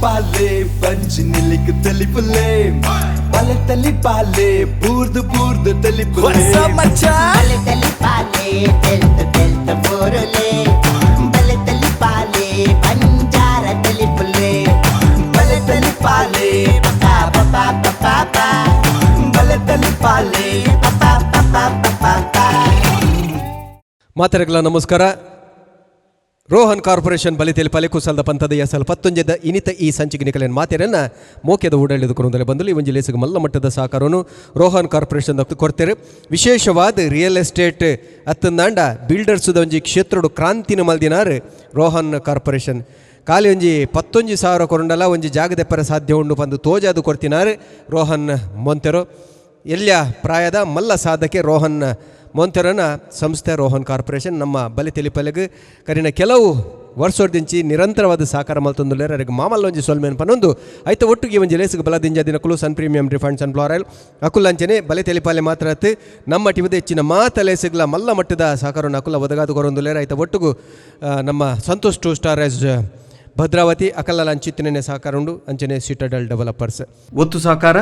ತಲಿಪಾಲೆ ಬಂಜಿ ನಿಲಿಕ್ ತಲಿಪುಲೆ ಬಲೆ ತಲಿಪಾಲೆ ಬೂರ್ದು ಬೂರ್ದು ತಲಿಪುಲೆ ಬಲೆ ತಲಿಪಾಲೆ ತೆಲ್ತ ತೆಲ್ತ ಬೋರುಲೆ ಬಲೆ ತಲಿಪಾಲೆ ಬಂಜಾರ ತಲಿಪುಲೆ ಬಲೆ ತಲಿಪಾಲೆ ಪಾ ಪಾ ಪಾ ಪಾ ಬಲೆ ತಲಿಪಾಲೆ ಪಾ ಪಾ ಪಾ ಪಾ. ಮಾತರಗಳ ನಮಸ್ಕಾರ. ರೋಹನ್ ಕಾರ್ಪೊರೇಷನ್ ಬಲಿ ತೆಲಿಪಾಲೆ ಕುಸಲ್ದ ಪಂಥದ ಎಸಲ್ ಪತ್ತೊಂಜದ ಇನಿತ ಈ ಸಂಚಿಕೆ ನಿಕಲೇನ್ ಮಾತೆರನ್ನ ಮೋಕೆದ ಊಡಳಿದು ಕೊರೊಂದಲೆ ಬಂದಲು ಈ ಒಂಜಿ ಲೇಸಿಗೆ ಮಲ್ಲ ಮಟ್ಟದ ಸಹಕಾರವನ್ನು ರೋಹನ್ ಕಾರ್ಪೊರೇಷನ್ ಕೊಡ್ತೇವೆ. ವಿಶೇಷವಾದ ರಿಯಲ್ ಎಸ್ಟೇಟ್ ಅತ್ತಂದಾಂಡ ಬಿಲ್ಡರ್ಸ್ದ ಒಂಜಿ ಕ್ಷೇತ್ರಡು ಕ್ರಾಂತಿನ ಮಲ್ದಿನಾರ್ ರೋಹನ್ ಕಾರ್ಪೊರೇಷನ್. ಖಾಲಿ ಒಂಜಿ 11,000 ಕೊರಂಡಲ ಒಂಜಿ ಜಾಗದೆಪ್ಪರ ಸಾಧ್ಯ ಉಂಡು ಪಂದು ತೋಜಾದು ಕೊರ್ತಿನಾರ್ ರೋಹನ್ ಮೊಂತೆರೋ. ಎಲ್ಯ ಪ್ರಾಯದ ಮಲ್ಲ ಸಾಧಕೆ ರೋಹನ್ ಮೊಂತೆರನ ಸಂಸ್ಥೆ ರೋಹನ್ ಕಾರ್ಪೊರೇಷನ್ ನಮ್ಮ ಬಲಿ ತೆಲಿಪಲೆಗ್ ಕರಿನ ಕೆಲವು ವರ್ಷದಿಂಚಿ ನಿರಂತರವಾದ ಸಹಕಾರ ಮಲ್ತೊಂದುಲ್ಲೆರ್. ಅರೆಗ್ ಮಾಮಲ್ಲ ಒಂಜಿ ಸೊಲ್ಮೆನ್ ಪನೊಂದು ಐತ ಒಟ್ಟುಗೆ ಒಂಜಿ ಲೇಸ್ಗ್ ಬಲದಿಂಜ ದಿನಕುಲು Sun Premium Refined Sunflower Oil ಅಕುಲ್ ಅಂಚನೆ ಬಲೆ ತೆಲಿಪಾಲೆ ಮಾತ್ರ ಅತ್ ನಮ್ಮ ಟಿವಿದ ಹೆಚ್ಚಿನ ಮಾತ ಲೇಸ್ಗ್ಲ ಮಲ್ಲ ಮಟ್ಟದ ಸಹಕಾರವನ್ನು ಅಕುಲ ಒದಗಾದು ಕೊರೊಂದುಲ್ಲೆರ್. ಐತ ಒಟ್ಟುಗು ನಮ್ಮ ಸಂತೋಷ್ ಟು ಸ್ಟಾರ್ ಎಸ್ ಭದ್ರಾವತಿ ಅಕಲ್ಲಲ ಅಂಚಿತ್ತಿನ ಸಹಕಾರ ಉಂಡು ಅಂಚನೆ ಸಿಟಡಲ್ ಡೆವಲಪರ್ಸ್. ಒತ್ತು ಸಹಕಾರ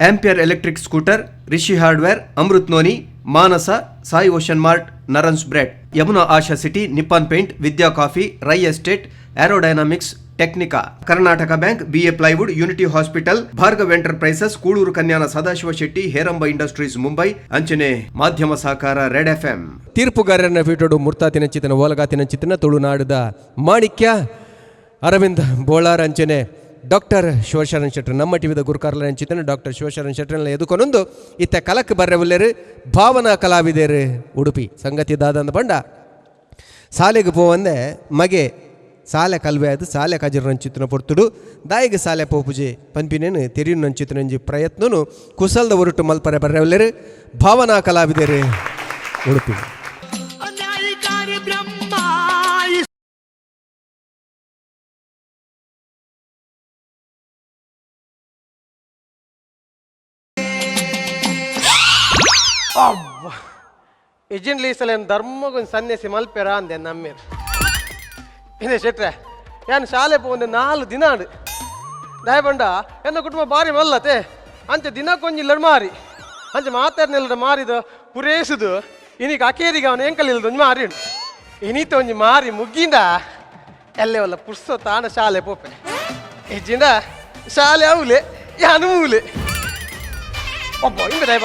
Ampere electric scooter, Rishi hardware, Amrit Noni, Manasa, Sai Ocean Mart, Naran's bread, Yamuna Asha City, Nippon Paint, Vidya coffee, Rai estate, Aerodynamics, Technica, Karnataka bank, BA plywood, Unity hospital, Bhargav enterprises, Kuloor Kanyana Sadashiva Shetty, Heramba industries Mumbai, ಅಂಚನೆ ಮಾಧ್ಯಮ ಸಹಕಾರ red FM. ತೀರ್ಪುಗಾರರನ್ನ ಪೀಠೋಡು ಮುರ್ತಾತಿನ ಚಿತ್ತನ ಓಲಗಾತಿನ ಚಿತ್ತನ ತುಳುನಾಡದ ಮಾಣಿಕ್ಯ ಅರವಿಂದ್ ಬೋಳಾರ್ ಅಂಚನೆ doctor Shivasharan Shettar ನಮ್ಮ ಟಿವಿದ ಗುರುಕಾರ್ಲ ಅಂಚಿತನ doctor Shivasharan ಶೆಟ್ಟರ್ನ ಎದುಕೊನೊಂದು ಇತ್ತ ಕಲಕ್ ಬರ್ರೆ ಭಾವನಾ ಕಲಾವಿದರು ಉಡುಪಿ ಸಂಗತಿ ದಾದಂದ ಬಂಡ ಸಾಲೆಗೆ ಪೋವಂದೆ ಮಗೆ ಸಾಲೆ ಕಲ್ವೆ ಅದು ಸಾಲೆ ಕಜರ್ ಪೊರ್ತುಡು ದಾಯಿಗೆ ಸಾಲೆ ಪೋಪುಜೆ ಪನ್ಪಿನೇನು ತೆರಿಯು ಪ್ರಯತ್ನನು ಕುಸಲ್ದ ಒರುಟು ಮಲ್ಪರೆ ಬರ್ರೆ ಭಾವನಾ ಕಲಾವಿದರು ಉಡುಪಿ. ಯಜನ್ಲಿ ಸಲ ಧರ್ಮಗೊಂದು ಸನ್ಯಾಸಿ ಮಲ್ಪೆರ ಅಂದೆ ನಮ್ಮೇರು. ಇದೇ ಶೆಟ್ರೆ, ಯಾನ್ ಶಾಲೆ ಪೋಂದೆ 4 ದಿನ ಆಡು ದಾಯಬಂಡ ಎನ್ನ ಕುಟುಂಬ ಬಾರಿ ಮಲ್ಲತೆ ಅಂಚೆ ದಿನಕ್ಕೊಂಜಿ ಇಲ್ಲಡ್ ಮಾರಿ ಅಂಚೆ ಮಾತಾಡ್ನೆಲ್ಲಡ ಮಾರಿದ ಪುರೇಸುದು ಇನಿಕ್ ಅಕೇರಿಗೆ ಅವನು ಎಂಕಲ್ ಒಂಜಿ ಮಾರಿ ಉಂಡು ಇನಿತ ಒಂಜಿ ಮಾರಿ ಮುಗ್ಗಿಂದ ಎಲ್ಲೇ ಒಲ್ಲ ಪುರ್ಸೊ ತಾಣ ಶಾಲೆ ಪೋಪೆ ಇಜ್ಜಿಂದ ಶಾಲೆ ಅವಲೆ ಯಾನು ಮೂಲೆ ಒಬ್ಬ ಹಿಂದೆ ದಾಯ.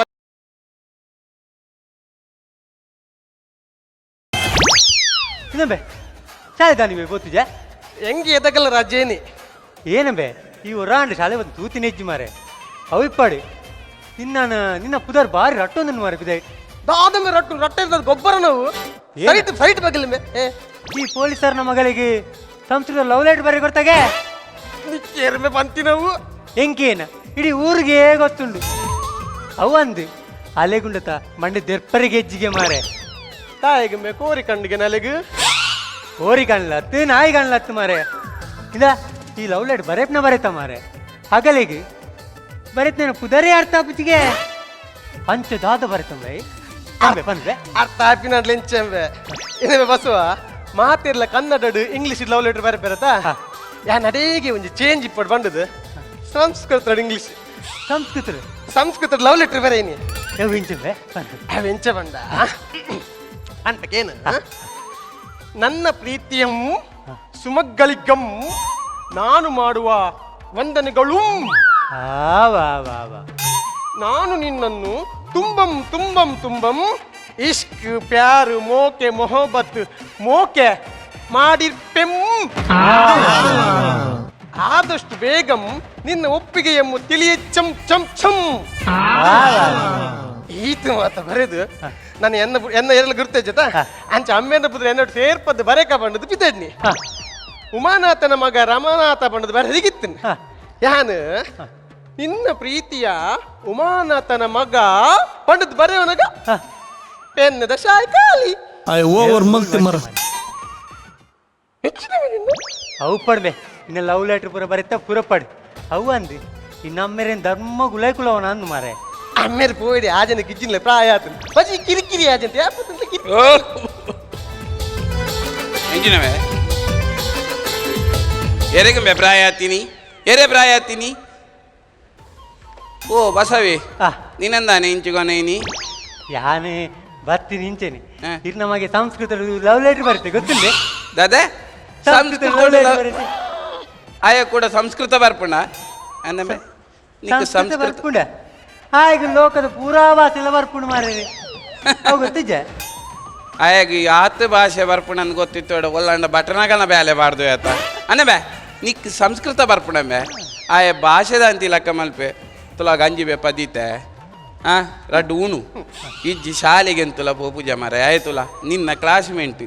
ಇನ್ನೊಂಬೆ ಶಾಲೆ ದಾನಿವೆ ಗೊತ್ತಿಜೆ? ಹೆಂಗೆ ಎದಗಲ್ಲ ರಾಜೇನಿ. ಏನಂಬೆ ಈ ಒರಾಂಡ ಶಾಲೆ ಒಂದು ತೂತಿನ ಹೆಜ್ಜಿ ಮಾರೆ ಅವಿಪ್ಪಾಡಿ ನಿನ್ನ ನಿನ್ನ ಪುದರ್ ಬಾರಿ ರಟ್ಟೊಂದನ್ನು ಮಾರೆ ಬಿದೈ. ದಾದಮೆ ರೊಟ್ಟು ರೊಟ್ಟೆ ಇರ್ತದೆ ಗೊಬ್ಬರ ನಾವು ಏನು? ಫೈಟ್ ಫೈಟ್ ಬಗ್ಲಿಂಬೆ ಏ. ಈ ಪೊಲೀಸರ್ನ ಮಗಳಿಗೆ ಸಂಸ್ಕೃತ ಲವ್ ಲೆಟರ್ ಬರೀ ಕೊಡ್ತಾಗೆ. ಕೇರ್ಮೆ ಪಂತಿ ನಾವು. ಎಂಕೇನ ಇಡೀ ಊರಿಗೆ ಗೊತ್ತುಂಡು ಅವು ಅಂದು ಅಲೆಗುಂಡತ ಮಂಡೆ ದೆರ್ಪರಿಗೆ ಹೆಜ್ಜಿಗೆ ಮಾರೆ. ತಾಯಿಗೆ ಮೆ ಕೋರಿ ಕಣ್ಣಿಗೆ ನಲೆಗು. ಕೋರಿ ಕಾಣ್ಲತ್ತು ನಾಯಿ ಕಾಣ್ಲತ್ತು ಮಾರೆ. ಇಲ್ಲ ಈ ಲವ್ ಲೆಟರ್ ಬರೇಪ್ನ ಬರೇತ ಮಾರೆ ಹಗಲಿಗೆ ಬರೀತ್ ಪುದರೇ ಅರ್ಥ ಆಪುಚಿಗೆ ಅಂಚ ದಾದ ಬರೆತ ಬೈ ಅಂಬೆ ಬಂದ್ವೆ. ಅರ್ಥ ಆಪಿನ ಲೆಂಚೆಂಬೆ ಇನ್ನೊಮ್ಮೆ ಬಸವ ಮಾತಿರ್ಲ ಕನ್ನಡಡು ಇಂಗ್ಲಿಷ್ ಲವ್ ಲೆಟರ್ ಬರೆ ಬೆರತಾ ಯಾ நடೇಗೆ ಒಂಜಿ ಚೇಂಜ್ ಇಪ್ಪಡ್ ಬಂಡದು ಸಂಸ್ಕೃತ ಇಂಗ್ಲಿಷ್. ಸಂಸ್ಕೃತ. ಸಂಸ್ಕೃತ ಲವ್ ಲೆಟರ್ ಬರೇನಿ. ಇಂಚಂಬೆ ಬಂದು. ಅವೆಂಚ ಬಂಡ ಅಂತಕೇನು ನನ್ನ ಪ್ರೀತಿಯಂ ಸುಮಗ್ಗಳಿಗಂ ನಾನು ಮಾಡುವ ವಂದನೆಗಳು. ಆ ವಾ ವಾ ವಾ. ನಾನು ನಿನ್ನನ್ನು ತುಂಬಂ ತುಂಬಂ ತುಂಬಂ ಇಷ್ಕ್ ಪ್ಯಾರ್ ಮೋಕೆ ಮೊಹಬ್ಬತ್ ಮೋಕೆ ಮಾಡಿರ್ಪೆಂ. ಆದಷ್ಟು ಬೇಗಂ ನಿನ್ನ ಒಪ್ಪಿಗೆಯಮ್ಮು ತಿಳಿಯ ಚಂ ಚಂ ಚಂ. ಈತ ಮಾತ ಬರೆದು ನಾನು ಎನ್ನ ಎನ್ನ ಎಲ್ಲ ಗುರ್ತೇಜತ ಅಂಚ ಅಮ್ಮೆಂದ ಪುದ್ರ എന്നೋട് ಸೇರ್ಪದ್ದು ಬರೇಕ ಬಂಡದು ಪಿತಡ್ನಿ ಉಮಾನಾಥನ ಮಗ ರಮಾನಾಥ ಬಂಡದು ಬರೆದಿಗಿತ್ತನ್. ಯಾನು ನಿನ್ನ ಪ್ರೀತಿಯ ಉಮಾನಾಥನ ಮಗ ಬಂಡದ್ ಬರೆಯವನಗ ಪೆನ್ನದ ಶಾಯ್ ಖಾಲಿ. ಓವರ್ ಮಲ್ತಿ ಮರ. ಹೆಚ್ಚಿನ ನಿನ್ನ. ಅವು ಪಡ್ಬೆ ಇನ್ನ ಲವ್ ಲೆಟರ್ ಪೂರ ಬರೀತಾ ಪೂರ ಪಡ್ ಅವು ಅಂದು ಇನ್ನು ಅಮ್ಮೇರೇನು ಧರ್ಮ ಗುಲಾಯ್ಕುಲವನ ಅಂದು ಮಾರೆ. ಅಮ್ಮೇರು ಪೋಯಿಡಿ ಆಜನ ಗಿಜ್ಜಿನ್ಲೆ ಪ್ರಾಯ ಆತನ್ ಬಜಿ ಕಿರಿಕಿರಿ ಆಜಂತೆ ಯಾಪತ್ತಂತ ಕಿರಿ. ಎಂಜಿನವೇ ಎರೆಗಂಬೆ ಪ್ರಾಯ ಆತೀನಿ. ಎರೆ ಪ್ರಾಯತಿನಿ ಓ ಬಸವಿ. ಆ. ನಿನ್ನಂದಾನೆ ಇಂಚುಗೊನೇನಿ? ಯಾನೆ ಬರ್ತೀನಿ ಇಂಚೆನೆ. ಹಾ. ಇರ್ ನಮಗೆ ಸಂಸ್ಕೃತ ಲವ್ ಲೆಟರ್ ಬರುತ್ತೆ, ಗೊತ್ತಿಲ್ಲ? ದಾದೆ? ಸಂಸ್ಕೃತ ಲವ್ ಲೆಟರ್ ಬರುತ್ತೆ. ಆಯ ಕೂಡ ಸಂಸ್ಕೃತ ಬರ್ಪುಣ ಅಂದಮೆ ನಿಕ್ಕು? ಸಂಸ್ಕೃತ ಸಂಸ್ಕೃತ ಬರ್ಪುಂಡ. ಹಾಗೆ ಲೋಕದ ಪೂರಾ ಭಾಷೆ ಎಲ್ಲ ಬರ್ಪುಂಡು ಮಾರ್ರೆ, ಅವು ಗೊತ್ತಿಜ್ಜ? ಆಯಾಗ ಆತ ಭಾಷೆ ಬರ್ಪುಣ ಅಂತ ಗೊತ್ತಿತ್ತು. ಒಲ್ಲಂಡ ಬಟನಗನ ಬ್ಯಾಲೆ ಬಾರ್ದು ಆತ ಅನ್ನಬೆ. ನಿಕ್ ಸಂಸ್ಕೃತ ಬರ್ಪುಣಂಬೆ, ಆಯ ಭಾಷೆದ ಅಂತಿಲಕ್ಕ ಮಲ್ಪೆ ತುಲ ಗಂಜಿ ಬೆ ಪದೀತೆ. ಆ ರಡ್ಡು ಊಣು ಇಜ್ಜಿ ಶಾಲೆಗೆ ಅಂತುಲ ಪೋಪುಜ ಮಾರೆ. ಆಯ್ತುಲ ನಿನ್ನ ಕ್ಲಾಸ್ಮೇಟ್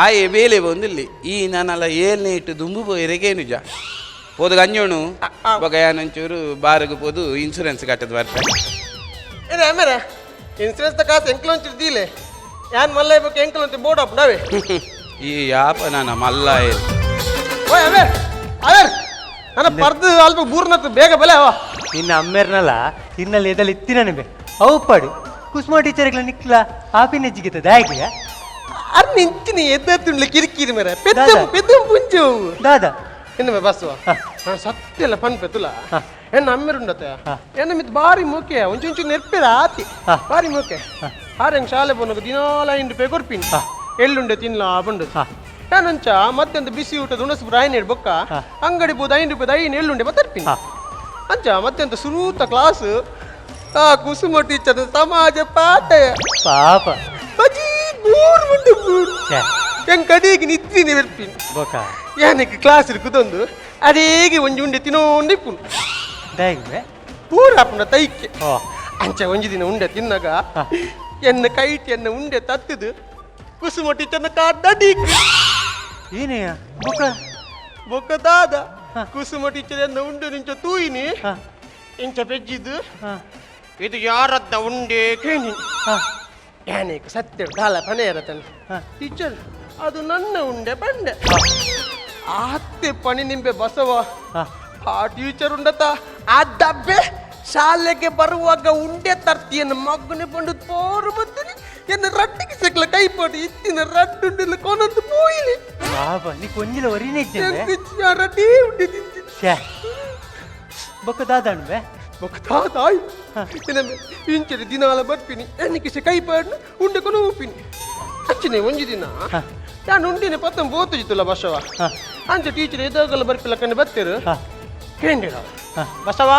ಆಯೆ ಬೇಲೆ ಬಂದಿಲ್ಲಿ. ಈ ನಾನಲ್ಲ ಏಳ್ನೇ ಇಟ್ಟು ದುಂಬು ಪೋಯರೆಗೇನು ಜ ಪೋದು ಗಂಜೋಣು ಬೊಕ ಯಾನೊಂಚೂರು ಬಾರಿಗೆ ಪೋದು ಇನ್ಸೂರೆನ್ಸ್ ಕಟ್ಟದು ಬರ್ಪೆ. ಏನೇ ಆಮೇಲೆ ಇನ್ಸೂರೆನ್ಸ್ ತ ಕಾಸು ಎಂಕ್ಲು ಒಂಚೂರು ದೀಲೆ. ಯಾನ್ ಮಲ್ಲ ಬೇಕು ಎಂಕ್ಲು ಅಂತ ಬೋರ್ಡ್ ಅಪ್ ನಾವೇ. ಈ ಯಾಪ ನನ್ನ ಮಲ್ಲ. ಓಯ್ ಅಮೇರ್, ಅಮೇರ್, ನನ್ನ ಪರ್ದು ಅಲ್ಪ ಬೂರ್ನತ್ತು ಬೇಗ ಬಲೆ ಅವ. ನಿನ್ನ ಅಮ್ಮೇರ್ನಲ್ಲ ಇನ್ನಲ್ಲಿ ಎದಲ್ಲಿ ಇತ್ತಿನ ಬೆ ಅವು ಪಾಡು ಕುಸುಮ ಟೀಚರ್ಗಳ ನಿಕ್ಲ ಆಪಿನ ಜಿಗಿತ ದಾಯಿಗೆ. ಅರ್ ನಿಂಚಿನಿ ಎದ್ದತ್ತುಂಡ್ಲೆ ಕಿರಿಕಿರಿ ಮೇರೆ ಪೆದ್ದ. ದಾದಾ. ಪೆದ್ದ ಪುಂಚು. ದಾದಾ? ಇನ್ನು ಬಸ್ಸುವ ನಾನು ಸತ್ಯ ಎಲ್ಲ ಪನ್ಪೆ ತುಲ. ಎನ್ನ ಅಮ್ಮೆರುಂಡತೆ ಎನ್ನ ಮಿತ್ ಬಾರಿ ಮೂಕೆ ಒಂಚೊಂಚು ನೆರ್ಪೆರ ಆತಿ. ಬಾರಿ ಮೂಕೆ ಆರೆಂಗ್ ಶಾಲೆ ಪೋನಗ ದಿನಾಲ 5 ರೂಪಾಯಿ ಕೊರ್ಪಿನಿ, ಎಳ್ಳುಂಡೆ ತಿನ್ಲಾ ಬಂಡು. ನಾನಂಚ ಮತ್ತೆಂತ ಬಿಸಿ ಊಟದ ಉಣಸು ರಾಯನೇಡ್ ಬೊಕ್ಕ ಅಂಗಡಿ ಬೋದು 5 ರೂಪಾಯಿ ಐನು ಎಳ್ಳುಂಡೆ ಬತ್ತರ್ಪಿನಿ. ಅಂಚ ಮತ್ತೆಂತ ಸುರೂತ ಕ್ಲಾಸ್ ಆ ಕುಸುಮ ಟೀಚರ್ ಸಮಾಜ ಪಾಠ. ಪಾಪ. ಬಜೀ ಬೂರ್ ಉಂಡು ಬೂರ್. ಛೆ. ಎಂಗ್ ಕಡೆಗೆ ನಿದ್ರಿನಿ ಬರ್ಪಿನಿ. ಬೊಕ? ಯಾನಕ್ಕೆ ಕ್ಲಾಸ್ ಕುದೊಂದು ಅದೇಗೆ ಒಂಜಿ ಉಂಡೆ ತಿನ್ನೋಂಡೆ ಇಪ್ಪುನು. ದಾಯಿಗೆ? ಪೂರ ಆಪುನ ತೈಕೆ. ಓ. ಅಂಚ ಒಂಜಿ ದಿನ ಉಂಡೆ ತಿನ್ನಗ ಎನ್ನ ಕೈಟ್ ಎನ್ನ ಉಂಡೆ ತತ್ತದು ಕುಸುಮ ಟೀಚರ್ನ ಕಾಡ್ಡೀಕ್. ಏನೆಯ ಬೊಕ? ಬೊಕ್ಕ ದಾದ, ಕುಸುಮ ಟೀಚರ್ ಎನ್ನ ಉಂಡೆ ನಿಂಚ ತೂಯಿನಿ. ಇಂಚ ಪೆಜ್ಜಿದ್ದು ಇದು ಯಾರದ್ದ ಉಂಡೆ ಕೇಣಿ. ಯಾನೇಕ ಸತ್ಯ ದಾಲ ಪಣೆ ಇರತನ. ಟೀಚರ್ ಅದು ನನ್ನ ಉಂಡೆ ಪಂಡೆ. ಆತ್ತೆ ಪಣಿ ನಿಂಬೆ ಬಸವ. ಆ ಟೀಚರ್ ಉಂಡತ ಆ ದಬ್ಬೆ ಶಾಲೆಗೆ ಬರುವಾಗ ಉಂಡೆ ತರ್ತಿಯನ್ನು ಮಗ್ಗನೆ ಪಂಡು ಪೋರು ಬತ್ತೀನಿ. ಎನ್ನ ರಟ್ಟಿಗೆ ಸೆಕ್ಲ ಕೈಪಾಡು ಇತ್ತಿನ ರಡ್ಡುಂಡಿಲ್ಲ ಕೊನಂದು ಪೋಯಿಲಿ. ಪಾಪ, ನೀ ಕೊಂಜಿಲ ಒರಿನೇ ಇಜ್ಜೆ. ರಡ್ಡೇ ಉಂಡೆ ತಿಂತಿ. ಛೆ, ಬೊಕ ದಾದಾಣು ಬೆ? ಬೊಕ್ಕ ತಾಯಿ ಇಂಚರಿ ದಿನಾಲ ಬರ್ಪಿನಿ, ಎನ್ನಕಿಸೆ ಕೈ ಪಾಡ್ನು ಉಂಡೆ ಕೊನು ಉಪ್ಪಿನಿ. ಅಚ್ಚನೆ ಒಂಜಿ ದಿನ ನಾನು ಉಂಡಿನ ಪತ್ತಂ ಬೋತುಜಿತ್ತಲ್ಲ ಬಸವ. ಅಂಚ ಟೀಚರ್ ಎದಾಗಲ ಬರ್ಪಿಲ್ಲ ಕಣ್ಣು ಬತ್ತಿರು. ಕೇಂದ್ರ ಬಸವ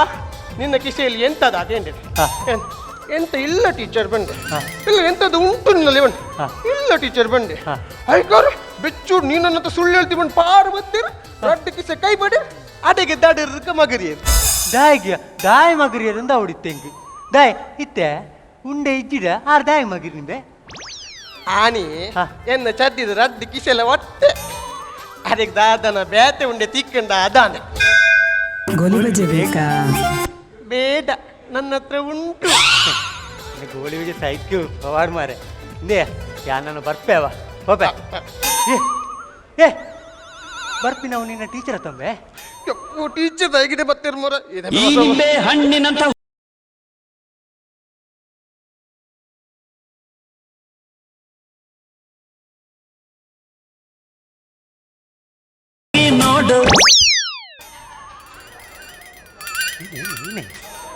ನಿನ್ನ ಕಿಸೆಯಲ್ಲಿ ಎಂತದ ಕೇಂದ್ರ. ಎಂತ ಇಲ್ಲ ಟೀಚರ್ ಬಂಡೆ. ಇಲ್ಲ ಎಂತದ್ದು ಉಂಟು ನಿನ್ನಲ್ಲಿ ಬಂಡೆ. ಇಲ್ಲ ಟೀಚರ್ ಬಂಡೆ. ಐಕಾರ ಬೆಚ್ಚು ನೀನನ್ನಂತ ಸುಳ್ಳು ಹೇಳ್ತಿ ಬಂದು ಪಾರು ಬತ್ತೀರ ರಡ್ಡು ಕಿಸೆ ಕೈ ಬಡಿ ಅಡೆಗೆ ದಡಿರ್ಕ ಮಗರಿಯರು. ದಾಯಿಗೆ ದಾಯಿ ಮಗರಿಯದಂದ ಅವಡಿತ್ತೆಂಗ್ ದಾಯ್ ಇತ್ತೆ ಉಂಡೆ ಇಜ್ಜಿಡ ಆರ್ ದಾಯಿ ಮಗಿರಿ ನಿಂಬೆ? ಆನಿ ಎನ್ನ ಚದ್ದಿದ ರಡ್ಡು ಕಿಸೆಲ್ಲ ಒಟ್ಟೆ ಅದಕ್ಕೆ ದಾದನ ಬೇತೆ ಉಂಡೆ ತಿಕ್ಕಂಡ ಅದಾನೆ. ಗೋಲಿ ಬಜೆ ಬೇಕಾ? ಬೇಡ, ನನ್ನ ಹತ್ರ ಉಂಟು. ಗೋಲಿ ಬಜೆ ಸೈಕ್ ಪವಾರ್ ಮಾರೆ. ಇಂದೇ ಯಾ ನಾನು ಬರ್ಪೇವ ಹೋಪೆ. ಏ ಏ ಬರ್ಪಿ ನಾವು ನಿನ್ನ ಟೀಚರ್ ತಂಬೆ. ಯಪ್ಪು ಟೀಚರ್ ಹೇಗಿದೆ ಬತ್ತಿರ್ ಮೊರ. ಈ ನಿಂಬೆ ಹಣ್ಣಿನಂತ ನೋಡು.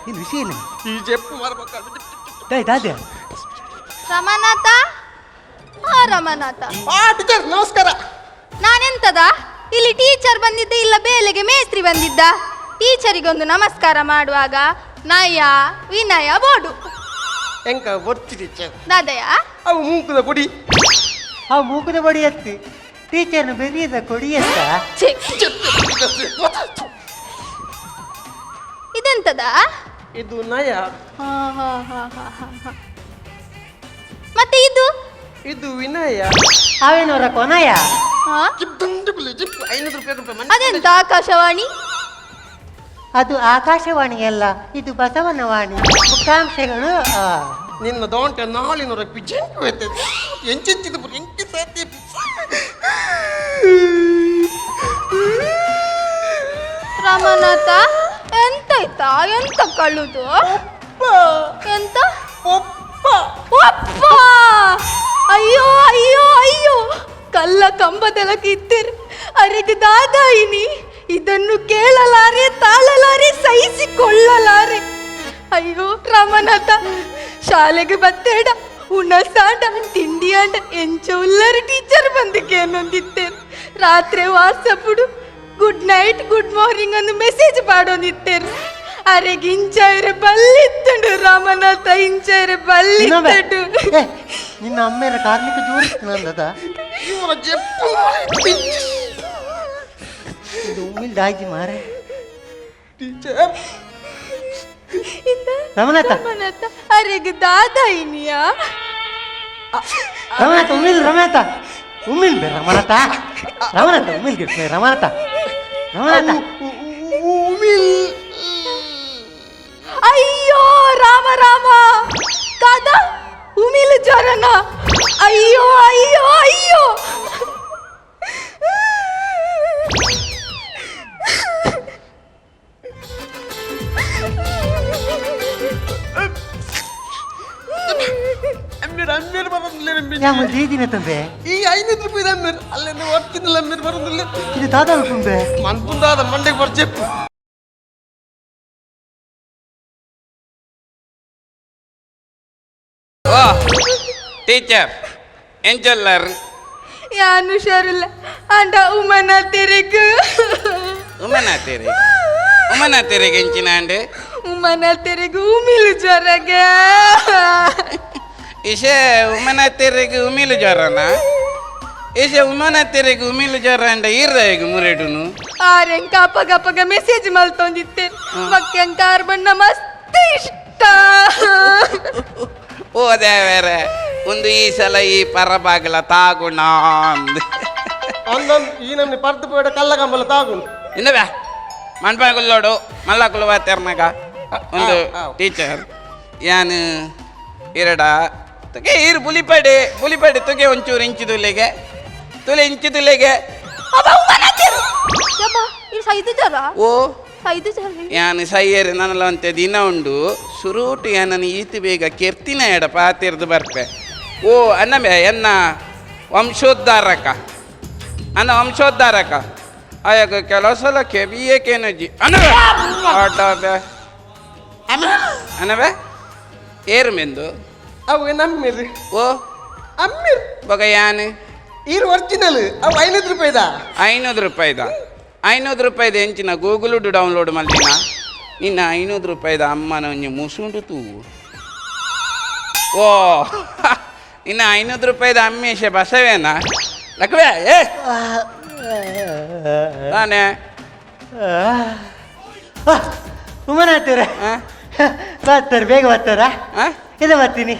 ಏನು ವಿಷಯ ಇಲ್ಲ. ಈ ಜೆಪ್ಪು ಮರಬೇಕ. ದಾಯ್ ದಾದೆ? ರಮನಾಥ, ಹಾ ರಮನಾಥ. ಆ ಟೀಚರ್ ನಮಸ್ಕಾರ. ನಾನೆಂತದ ಇಲ್ಲಿ ಟೀಚರ್ ಬಂದಿದ್ದೆ ಇಲ್ಲ ಬೇಲೆಗೆ ಮೇಸ್ತ್ರಿ ಬಂದಿದ್ದ? ಟೀಚರಿಗೊಂದು ನಮಸ್ಕಾರ ಮಾಡುವಾಗ ನಯ ವಿನಯ ಬೋಡು. ಎಂಕ ಬೊರ್ಚಿ ಟೀಚರ್. ದಾದಯ? ಅವು ಮೂಕುದ ಪುಡಿ. ಆ ಮೂಕದ ಬಡಿ ಎತ್ತಿ ಟೀಚರ್ನ ಬೆರಿಯದ ಕೊಡಿ ಎತ್ತ. ಛೆ, ಇದೆಂತದ? ಇದು ನಯ. ಹಾ ಹಾ ಹಾ ಹಾ ಹಾ ಹಾ. ಮತ್ತೆ ಇದು? ಇದು ವಿನಯ. ಅವೇನವರ ಕೊನಯ. ಹಾ? ಜಿಪ್ 500 ರೂಪಾಯಿ ರೂಪಾಯಿ. ಅದೆಂತ ಆಕಾಶವಾಣಿ? ಅದು ಆಕಾಶವಾಣಿಯಲ್ಲ, ಇದು ಬಸವನ ವಾಣಿ ಮುಖ್ಯಾಂಶಗಳು ಆ. ನಿನ್ನ ದೋಂಟೆ ನಾಲಿನೂರ ಪಿಜೆಂಟು ಎಂಚೆಂಚಿದ ಎಂಕಿ ಸಾಧ್ಯ. ರಮನಾಥ, ಎಂತಾಯ್ತಾ? ಎಂತ ಕಳುದು? ಎಂತ? ಪೊಪ್ಪ. ಅಪ್ಪ, ಅಯ್ಯೋ ಅಯ್ಯೋ ಅಯ್ಯೋ, ಕಲ್ಲ ಕಂಬದೆಲ್ಲ ಕಿತ್ತಿರ್ ಅರೆಗೆ ದಾದಾಯಿನಿ ಇದನ್ನು ಕೇಳಲಾರೆ ತಾ. ಅಯ್ಯೋ ರಾಮನಾಥ ಶಾಲೆಗೆ ಬತ್ತೇಡ ಉಣಸಾಂಡ ತಿಂಡಿ ಅಂಡ ಎಂಚ ಉಲ್ಲರು ಟೀಚರ್ ಬಂದಕ್ಕೆ ಅನ್ನೊಂದಿತ್ತೇರು ರಾತ್ರಿ ವಾಟ್ಸಪ್ಪುಡು ಗುಡ್ ನೈಟ್ ಗುಡ್ ಮಾರ್ನಿಂಗ್ ಅಂದು ಮೆಸೇಜ್ ಪಾಡೊಂದಿತ್ತೇರು ಅರೆ ಇಂಚಾಯಿರೆ ಬಲ್ಲಿತ್ತುಂಡು ರಾಮನಾಥ ಇಂಚಾಯಿರೆ ಬಲ್ಲಿತ್ತುಂಡು. ನಿನ್ನ ಅಮ್ಮೇರ ಕಾರ್ಮಿಕ ಜೋರಿತ್ತು ನಂದದ ಇದು ಉಮ್ಮಿಲ್ ದಾಜಿ ಮಾರೆ. ಟೀಚರ್ ರಮನಾಥ. ರಮನಾಥ ಅರೆಗೆ ದಾದ ಇನಿಯಾ? ರಮನಾಥ ಉಮ್ಮಿಲ್, ರಮನಾಥ ಉಮ್ಮಿಲ್ ಬೇ, ರಮನಾಥ ರಮನಾಥ ಉಮ್ಮಿಲ್ ಗಿಟ್ಮೆ, ರಮನಾಥ ರಮನಾಥ ಉಮಿಲ್. ಅಯ್ಯೋ ರಾಮ ರಾಮ, ಕಾದ ಉಮಿಲ್ ಜ್ವರನ? ಅಯ್ಯೋ ಅಯ್ಯೋ ಅಯ್ಯೋ. ಅಮ್ಮಿರ್ ಅಮ್ಮಿರ್ ಬರೋದಿಲ್ಲ. ಯಾ ದೀದಿನ ತಂದೆ. ಈ 500 ರೂಪಾಯಿ ಅಮ್ಮಿರ್ ಅಲ್ಲಿಂದ ಒತ್ತಿನಿಲ್ಲ ಅಮ್ಮಿರ್ ಬರೋದಿಲ್ಲ. ಇದು ದಾದಾ ಉಂಟೆ. ಮನ್ಪುಂದಾದ ಮಂಡೆಗೆ ಬರ್ಚೆಪ್ಪು. ಓ ಟೀಚರ್ ಎಂಚೊಲ್ಲರ್? ಯಾನು ಹುಷಾರಿಲ್ಲ ಅಂಡ ಉಮನ ತೆರೆಗು. ಉಮನ ತೆರೆ, ಉಮನ ತೆರೆಗೆ ಎಂಚಿನ ಅಂಡೆ? ಉಮನ ತೆರೆಗು ಉಮಿಲು ಜ್ವರಗೆ. ಇಶೆ ಉಮನ ತೆರೆಗೆ ಉಮಿಲು ಜ್ವರನ? ಇಶೆ ಉಮನ ತೆರೆಗೆ ಉಮಿಲು ಜ್ವರ ಅಂಡ ಈರ್ದಾಯಗ ಮುರೆಡುನು? ಆರೆಂಕ ಅಪಗ ಅಪಗ ಮೆಸೇಜ್ ಮಲ್ತೊಂದಿತ್ತೆ ಮಕ್ಕಂಕ ಆರ್ ಬಣ್ಣ ಮಸ್ತ್ ಇಷ್ಟ. ಓ ದೇವರೇ, ಒಂದು ಈ ಸಲ ಈ ಪರಬಾಗಲ ತಾಗುಣ. ಒಂದೊಂದು ಈ ನಮ್ನಿ ಪರ್ದು ಪೋಡ ಕಲ್ಲ ಕಂಬಲ ತಾಗುಣ. ಇನ್ನವೇ ಮಣ್ಪಾಗುಲ್ಲೋಡು ಮಲ್ಲಕುಲು ವಾತೆರ್ನಗ ಒಂದು ಟೀಚರ್ ಯಾನು ಇರಡ ತುಗೆ ಈರು ಪುಲಿಪಡೆ ಪುಲಿಪಡೆ ತುಗೆ ಒಂಚೂರು ಇಂಚಿದುಲೆಗೆ ತುಲೆ ಇಂಚಿದುಲೆಗೆ. ಸೈದು ಜ್ವರ. ಓ ಸೈದು ಜ್ವರ. ಯಾನು ಸೈಯರ್ ನನ್ನಲ ಅಂತೆ ದಿನ ಉಂಡು ಸುರೂಟು ಯಾನನ್ನು ಈತು ಬೇಗ ಕೆರ್ತಿನ ಎಡ ಪಾತಿರ್ದು ಬರ್ಪೆ. ಓ ಅನ್ನಮೆ ಎನ್ನ ವಂಶೋದ್ಧಾರಕ ಅನ್ನ ವಂಶೋದ್ಧಾರಕ ಆಯಾಗ ಕೆಲವು ಸಲ ಕೆಬಿಯೇ ಕೇನಜ್ಜಿ ಅನ್ನವೆ ಆಟ ಅನ್ನವೆ ಏರು ಮೆಂದು. ಅವು ನಮ್ಮಿರ್. ಓ ಅಮ್ಮಿರ್. ಬೊಗ ಯಾನು ಈರು ಒರಿಜಿನಲ್ ಅವು 500 ರೂಪಾಯಿದ. 500 ರೂಪಾಯಿದ? 500 ರೂಪಾಯಿದ ಎಂಚಿನ ಗೂಗಲ್ ಡೌನ್ಲೋಡ್ ಮಲ್ದಿನ ನಿನ್ನ 500 ರೂಪಾಯಿದ ಅಮ್ಮನ ಒಂಜಿ ಮುಸುಂಡು ತೂವು. ಓ ನಿನ್ನ 500 ರೂಪಾಯಿದ ಅಮ್ಮೇಶ ಬಸವೇನಾ ಲಕ್ವೆ? ಏ ತಾನೇ ಉಮನಾಥವ್ರೆ ಬರ್ತಾರೆ, ಬೇಗ ಬರ್ತಾರಾ? ಇಲ್ಲ ಬರ್ತೀನಿ.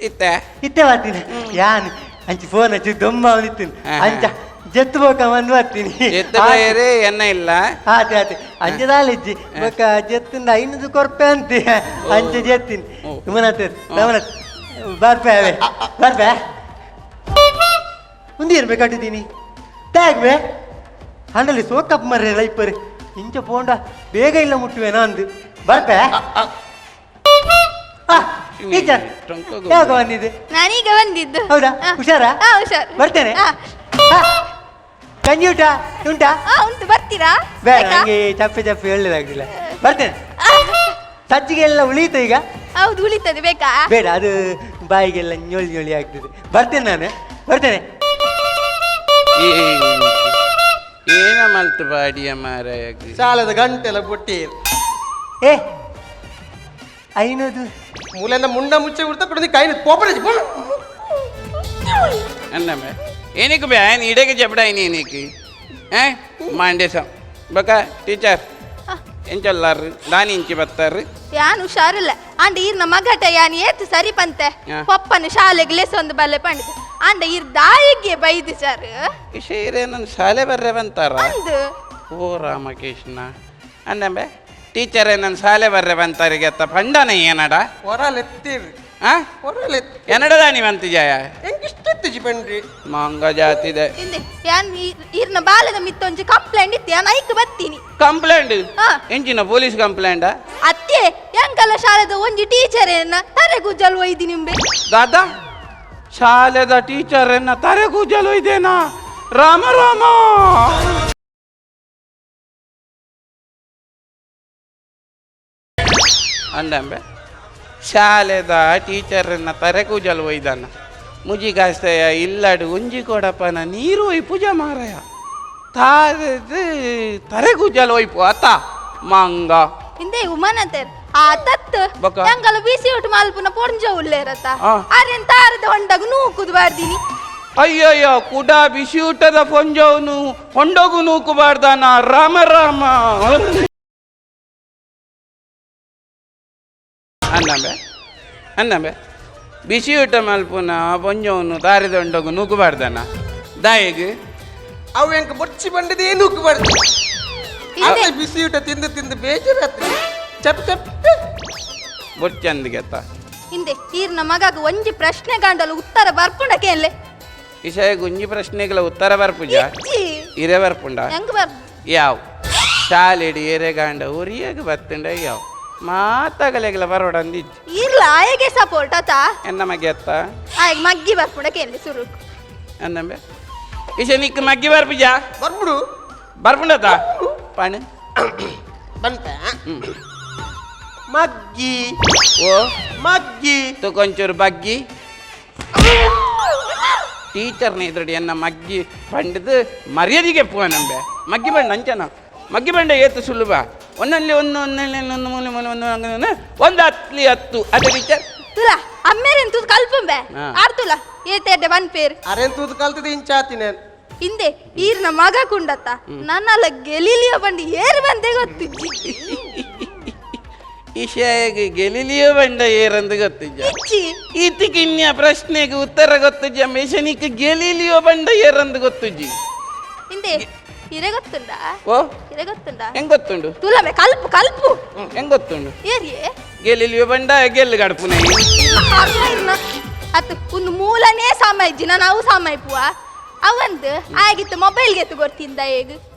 ಇತ್ತೆ ಇತ್ತೆ ಬರ್ತೀನಿ. ಯಾನ್ ಅಂಚಿ ಫೋನ್ ಹಚ್ಚಿ ದೊಮ್ಮ ಅವನಿತ್ತೀನಿ ಅಂಚ ಜತ್ತು ಬೋಕ ಬಂದು ಬರ್ತೀನಿ. ಜೆತ್ತು ಬೇರೆ ಎನ್ನ ಇಲ್ಲ. ಆತೆ ಆತೆ ಅಂಚದಾಲಿಜ್ಜಿ ಬೊಕ ಜೆತ್ತಿಂದ 500 ಕೊರ್ಪೆ ಅಂತೆ ಅಂಚೆ ಜೆತ್ತಿನಿ. ಉಮನಾಥ್ ರಮನಾಥ್ ಬರ್ಪೆ ಅವೇ ಬರ್ಪೆ ಮುಂದೆ ಇರ್ಬೇಕಾಟಿದ್ದೀನಿ ಟ್ಯಾಗ್ವೆ ಹಂಡಲಿ ಸೋಕಪ್ ಮರ್ರೆ ಲೈಪರ್ ಇಂಚ ಪೋಂಡ ಬೇಗ ಇಲ್ಲ ಮುಟ್ಟುವೆ ನಂದು ಬರ್ಪೆ. ಟೀಚರ್ ಯಾವಾಗ ಬಂದಿದ್ದೆ? ನಾನೀಗ ಬಂದಿದ್ದು. ಹೌದಾ? ಹುಷಾರಾ? ಹುಷಾರ್. ಬರ್ತೇನೆ. ಕಂಜಿ ಊಟ ಉಂಟಾ? ಉಂಟು, ಬರ್ತೀರಾ? ಬೇಡ, ನಂಗೆ ಚಪ್ಪೆ ಚಪ್ಪೆ ಒಳ್ಳೇದಾಗ್ಲಿಲ್ಲ. ಬರ್ತೇನೆ. ಸಜ್ಜಿಗೆ ಎಲ್ಲ ಉಳಿಯಿತು ಈಗ? ಹೌದು ಉಳಿತದೆ. ಬೇಕಾ? ಬೇಡ, ಅದು ಬಾಯಿಗೆಲ್ಲ ñೊಳಿ ñೊಳಿ ಆಗ್ತದೆ. ಬರ್ತೇನೆ, ನಾನು ಬರ್ತೇನೆ. ಏನ ಮಲ್ತು ಬಾಡಿಯ ಮಾರಾಯ. ಶಾಲೆದ ಗಂಟೆ ಎಲ್ಲ ಬೊಟ್ಟಿ. ಏ 500 ಮೂಲೆಯಿಂದ ಮುಂಡ ಮುಚ್ಚೆ ಬಿಡ್ತಾ ಕೊಡೋದು ಕೈ ಪೋಪಡೆ. ಅన్నಮೆ ಏನಕ್ಕೆ ಬೇ ఆయన ಇಡಗೆ ಜಬಡಾಯಿನಿ ಏನಕ್ಕೆ ಏ ಮಾಂಡೇಶ ಬಕ ಟೀಚರ್ ಎಂಚೊಲ್ಲಾರು ದಾನಿ ಇಂಚಿ ಬತ್ತಾರು. ಯಾನ್ ಹುಷಾರಿಲ್ಲ ಅಂಡ ಈರ್ನ ಮಗಟ ಯಾನ್ ಏತು ಸರಿ ಪಂತೆ ಪಪ್ಪನ ಶಾಲೆಗೆ ಲೆಸೊಂದು ಬಲ್ಲೆ ಪಂಡಿದೆ ಅಂಡ ಈರ್ ದಾಯಿಗೆ ಬೈದು ಸರ್. ಇಶೇರೆ ನನ್ನ ಶಾಲೆ ಬರ್ರೆ ಬಂತಾರ. ಓ ರಾಮಕೃಷ್ಣ ಅನ್ನಂಬೆ ಟೀಚರೇ ನನ್ನ ಶಾಲೆ ಬರ್ರೆ ಬಂತಾರಿಗೆ ಅತ್ತ ಪಂಡನ ಏನಡ ಹೊರಲೆತ್ತೀರಿ. ಎನ್ನಡ ದಾನಿ ಬಂತಿಜಾಯ ಎಂಕಿಷ್ಟೆತ್ತಿಜಿ ಪಂಡ್ರಿ ಮಂಗ ಜಾತಿದೆ. ಯಾನ್ ಈರ್ನ ಬಾಲದ ಮಿತ್ತೊಂಜಿ ಕಂಪ್ಲೇಂಟ್ ಇತ್ತು, ಯಾನ್ ಐಕ್ ಬತ್ತೀನಿ. ಕಂಪ್ಲೇಂಟ್? ಎಂಚಿನ ಪೊಲೀಸ್ ಕಂಪ್ಲೇಂಟ್? ಅತ್ತೆ ಎಂಕಲ ಶಾಲೆದ ಒಂಜಿ ಟೀಚರ್ ಎನ್ನ ತರೆ ಗುಜ್ಜಲ್ ಒಯ್ದಿ ನಿಂಬೆ. ದಾದಾ ಶಾಲೆದ ಟೀಚರ್ ಎನ್ನ ತರೆ ಗುಜ್ಜಲ್ ಒಯ್ದೇನಾ? ರಾಮ ರಾಮ. ಅಂದಂಬೆ ಶಾಲೆದ ಟೀಚರ್ನ ತರೆ ಕೂಜಲ್ ಒಯ್ದನ ಮುಜಿಗಾಸ್ತೆಯ ಇಲ್ಲಡು ಉಂಜಿ ಕೊಡಪನ ನೀರು ಒಯ್ ಪೂಜೆ ಮಾರಯ ತಾರದು ತರೆ ಕೂಜಲ್ ಒಯ್ಪು ಅತ್ತ ಮಂಗ ಇಂದೇ ಉಮಾನತೇರ್ ಆ ತತ್ತು ಬೊಕ್ಕ? ಎಂಗಲ ಬಿಸಿ ಊಟ ಮಲ್ಪುನ ಪೊಂಜ ಉಲ್ಲೇರತ್ತ ಆ. ಅರೆನ್ ತಾರದ ಹೊಂಡಗು ನೂಕುದು ಬಾರ್ದಿನಿ. ಅಯ್ಯಯ್ಯೋ ಕುಡ ಬಿಸಿ ಊಟದ ಪೊಂಜವನು ಹೊಂಡಗು ನೂಕುಬಾರ್ದಾನ ರಾಮ ರಾಮ ಅಂದಂಬೆ ಅಂದಂಬೆ ಬಿಸಿ ಊಟ ಮಲ್ಪುನ ಪೊಂಜವನು ತಾರಿದ ಹೊಂಡಗು ನೂಕುಬಾರ್ದಾನ ದಾಯಿಗ್ ಅವು ಎಂಕ ಬೊಚ್ಚಿ ಬಂಡದೇ ನೂಕುಬಾರ್ದು. ಇಂದೇ ಬಿಸಿ ಊಟ ತಿಂದು ತಿಂದು ಬೇಜಾರಾತ್ರಿ ಚಪ್ ಚಪ್ ಬೊಚ್ಚಂದಿಗೆತ್ತ. ಹಿಂದೆ ಈರ್ನ ಮಗಗ ಒಂಜಿ ಪ್ರಶ್ನೆ ಗಾಂಡಲು ಉತ್ತರ ಬರ್ಪುಂಡ ಕೇನ್ಲೆ. ವಿಷಯ ಗುಂಜಿ ಪ್ರಶ್ನೆಗಳ ಉತ್ತರ ಬರ್ಪುಜ. ಇಜ್ಜಿ. ಇರೆ ಬರ್ಪುಂಡ. ಹೆಂಗ್ ಬರ್ ಯಾವ್ ಶಾಲೆಡ್ ಏರೆಗಾಂಡ ಉರಿಯಾಗ ಬತ್ತುಂಡ ಯಾವ ಮಾತಾಗಲೆಗಲ ಬರೋಡಂದಿಜ್ಜಿ. ಈರ್ಲ ಆಯಗೆ ಸಪೋರ್ಟ್ ಆತ. ಎನ್ನ ಮಗ್ಗೆ ಅತ್ತ ಆಯಗ್ ಮಗ್ಗಿ ಬರ್ಪುಂಡ ಕೇನ್ಲೆ ಸುರುಕು. ಅಂದಂಬೆ ಇಶ ನಿಕ್ ಮಗ್ಗಿ ಬರ್ಪುಜ. ಬರ್ಬಿಡು. ಬರ್ಪುಂಡತ ಪಾಣು ಬಂತ ಮಗ್ಗಿ. ಓ ಮಗ್ಗಿ ಕೊಂಚೂರು ಬಗ್ಗಿ ಟೀಚರ್ನ ಎದುರುಡಿ ಎನ್ನ ಮಗ್ಗಿ ಬಂಡದು ಮರ್ಯಾದೆಗೆ ಪುವ ನಂಬೆ ಮಗ್ಗಿ ಬಂಡ ಅಂಚನ ಮಗ್ಗಿ ಬಂಡ ಏತು ಸುಲಭ ಒಂದಲ್ಲಿ ಒಂದು ಒಂದಲ್ಲಿ ಒಂದು ಮೂಲೆ ಮೂಲೆ ಒಂದು ಒಂದು ಒಂದು ಹತ್ಲಿ ಹತ್ತು ಅದೇ ಟೀಚರ್. ತುಲಾ ಅಮ್ಮೇರೆನ್ ತೂದು ಕಲ್ಪುಂಬೆ. ಹಾ. ಆರ್ತುಲ ಏತೇಟೆ ಬನ್ ಪೇರ್ ಅರೇನ್ ತೂದು ಕಲ್ತದ ಇಂಚಾತಿನ. ಹಿಂದೆ ಈರ್ನ ಮಗ ಕುಂಡತ್ತ ನನ್ನಲ್ಲ ಗೆಲಿಲಿಯೋ ಬಂಡಿ ಏರು ಬಂದೆ ಗೊತ್ತಿಜ್ಜಿ. ಇಶಾಯಗೆ ಗೆಲಿಲಿಯೋ ಬಂಡ ಏರಂದು ಗೊತ್ತಿಜ್ಜ. ಇಜ್ಜಿ. ಈತಿಕಿನ್ಯ ಪ್ರಶ್ನೆಗೆ ಉತ್ತರ ಗೊತ್ತಿಜ್ಜ ಮೇಷನಿಕ್ ಗೆಲಿಲಿಯೋ ಬಂಡ ಏರಂದು ಗೊತ್ತಿಜ್ಜಿ. ಹಿಂದೆ ಇರೆ ಗೊತ್ತುಂಡ. ಓ ಇರೆ ಗೊತ್ತುಂಡ. ಹೆಂಗ್ ಗೊತ್ತುಂಡು. ತುಲಮೆ ಕಲ್ಪು ಕಲ್ಪು. ಹೆಂಗ್ ಗೊತ್ತುಂಡು. ಏರಿಯೇ ಗೆಲಿಲಿಯೋ ಬಂಡ ಗೆಲ್ಲು ಗಡಪುನ. ಅತ್ತು ಒಂದು ಮೂಲನೇ ಸಾಮಾಯಿಜ್ಜಿ ನಾನು ಅವು ಸಾಮಾಯಿಪುವ ಅವಂದು ಆಗಿತ್ತು ಮೊಬೈಲ್ಗೆ ಗೊತ್ತಿಂದ ಹೇಗ.